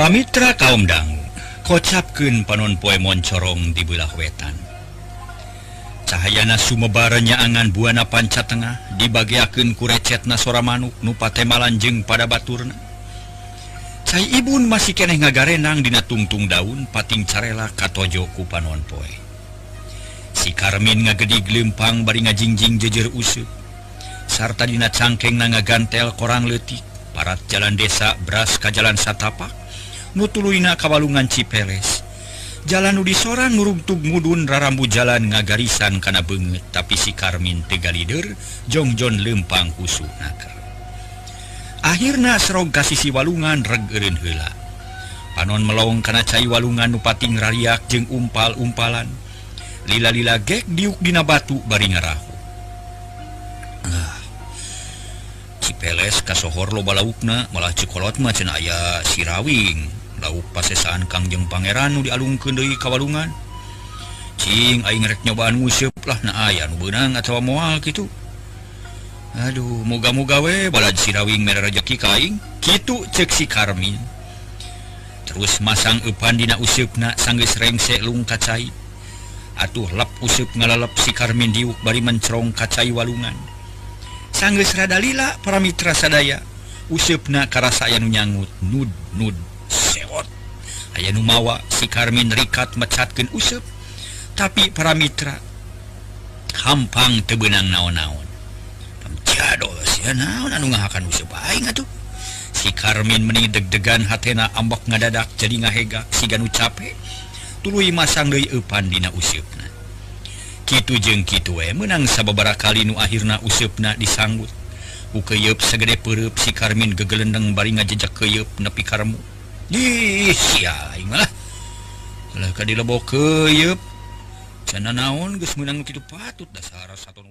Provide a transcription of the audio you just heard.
Para mitra kaum dangu, kocapkeun panon poe moncorong di beulah wetan. Cahayana sumebar nyaangan buana panca tengah dibageakeun ku recetna sora manuk nu patemalan jeung pada baturna. Cai Ibun masih keneh ngagarenang dina tungtung daun pating carela katojo ku panon poe. Si Karmin ngagedig leumpang bari ngajingjing jejer useup. Sarta dina cangkengna ngagantel korang leutik, parat jalan desa bras ka jalan satapak. Nu tuluyna ka walungan Cipeles. Jalan nu disorang nurungtug mudun rarambu jalan ngagarisan kana beungeut, tapi si Karmin teu galider jongjon leumpang husu naker. Akhirna serog ka sisi walungan reg eureun heula. Panon melong kana cai walungan nu pating rariak jeung umpal-umpalan. Lila-lila gek diuk dina batu bari ngarahu. Cipeles kasohor loba laukna, malah cikolot mah cenah aya sirawing. Lauk pasesaan Kangjeng Pangeran nu dialungkeun deui ka walungan. Cing aing rek nyobaan nguseup lah na aya nu beunang atawa moal kitu. Aduh, moga-moga we balad sirawing mere rejeki ka aing. Kitu ceuk si Karmin. Terus masang eupan dina useupna sanggeus rengse lung ka cai. Atuh lep useup ngalalep si Karmin diuk bari mencrong ka cai walungan. Sanggeus rada lila para mitra sadaya, useupna karasa aya nu nyangut nud nud sewot. Aya nu mawa si Karmin rikat mecatkeun useup, tapi para mitra hampang teu beunang naon-naon. Jadol sia naon anu ngahakan useup aing atuh. Si Karmin meni deg-degan hatena ambek ngadadak jadi ngahegak siga nu cape. Tuluy masang deui eupan dina useupna. Kitu jeung kitu we meunang sababaraha kali nu akhirna useupna disanggut. Ku keuyeup sagede peureub si Karmin gegelendeng bari ngajejak keuyeup nepi karemu. Ih, sia aing mah. Lah ka dilebok keuyeup. Cenah naon geus meunang kitu patut dasar saton.